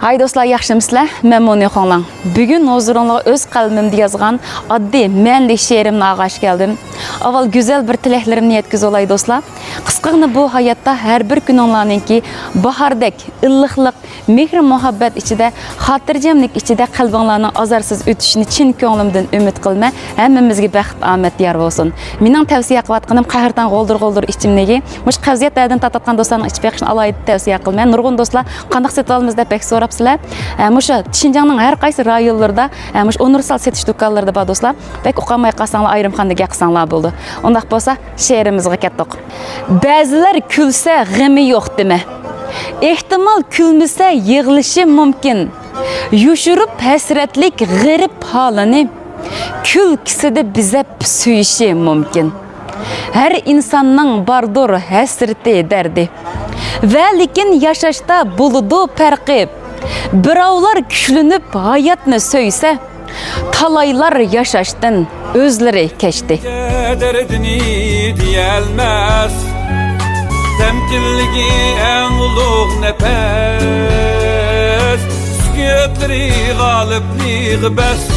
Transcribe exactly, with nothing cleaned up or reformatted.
ھاي دوستلار، ياخشىمۇسىلەر؟ مەن مونى خوڭلان. بۈگۈن ھۇزۇرۇڭلارغا ئۆز قەلىمىمدە يازغان ئاددىي، مەنىلىك شېئىرىمنى ئاغاش كەلدىم. ئاۋۋال گۈزەل بىر تىلەكلىرىمنى يەتكۈزۈۋالاي دوستلار. قىسقىغىنە بۇ ھاياتتا ھەر بىر كۈنۈڭلارنىڭكى باھاردەك ئىللىقلىق، مېھرى-مۇھەببەت ئىچىدە، خاتىرجەملىك ئىچىدە قەلبىڭلارنىڭ ئازارسىز ئۆتۈشىنى چىن كۆڭلۈمدىن ئۈمىد قىلىمەن. ھەممىمىزگە بەخت، ئامەت يار بولسۇن. مېنىڭ تەۋسىيە قىلىۋاتقىنىم قەھرىتان غولدۇر-غولدۇر ئىچىملىكى. مۇشۇ قەۋزىيەت دەردىنى تارتىۋاتقان دوستلارنىڭ ئىچىپ بېقىشىنى ئالاھىدە تەۋسىيە قىلىمەن. نۇرغۇن دوستلار قانداق سېتىۋالىمىز دەپ بەك سوراپسىلەر. ئە، مۇشۇ شىنجاڭنىڭ ھەر قايسى رايونلىرىدا، ئە، مۇشۇ ئۇنىۋېرسال سېتىش دۇكانلىرىدا بار دوستلار. بەك ئۇقالماي قالساڭلار ئايرىم خانىدا گەپ قىلساڭلار بولىدۇ. ئۇنداق بولسا شېئىرىمىزغا كەتتۇق. بەزىلەر كۈلسە غېمى يوق دېمە. ئېھتىمال كۈلمىسە يىغلىشى مۇمكىن. يوشۇرۇپ ھەسرەتلىك غېرىب ھالىنى. كۈلكىسىدە بېزەپ سۆيۈشى مۇمكىن. ھەر ئىنساننىڭ باردۇر ھەسرىتى، دەردى. ۋە لېكىن ياشاشتا بولىدۇ پەرقى. بىراۋلار كۈچلىنىپ ھاياتنى سۆيسە، تالايلار ياشاشتىن ئۆزلىرى كەچتى. دەردىنى دېيەلمەس، تەمكىنلىكى ئەڭ ئۇلۇغ نەپەس، سۈكۈتلىرى غالىبنى يىغىپ بەس.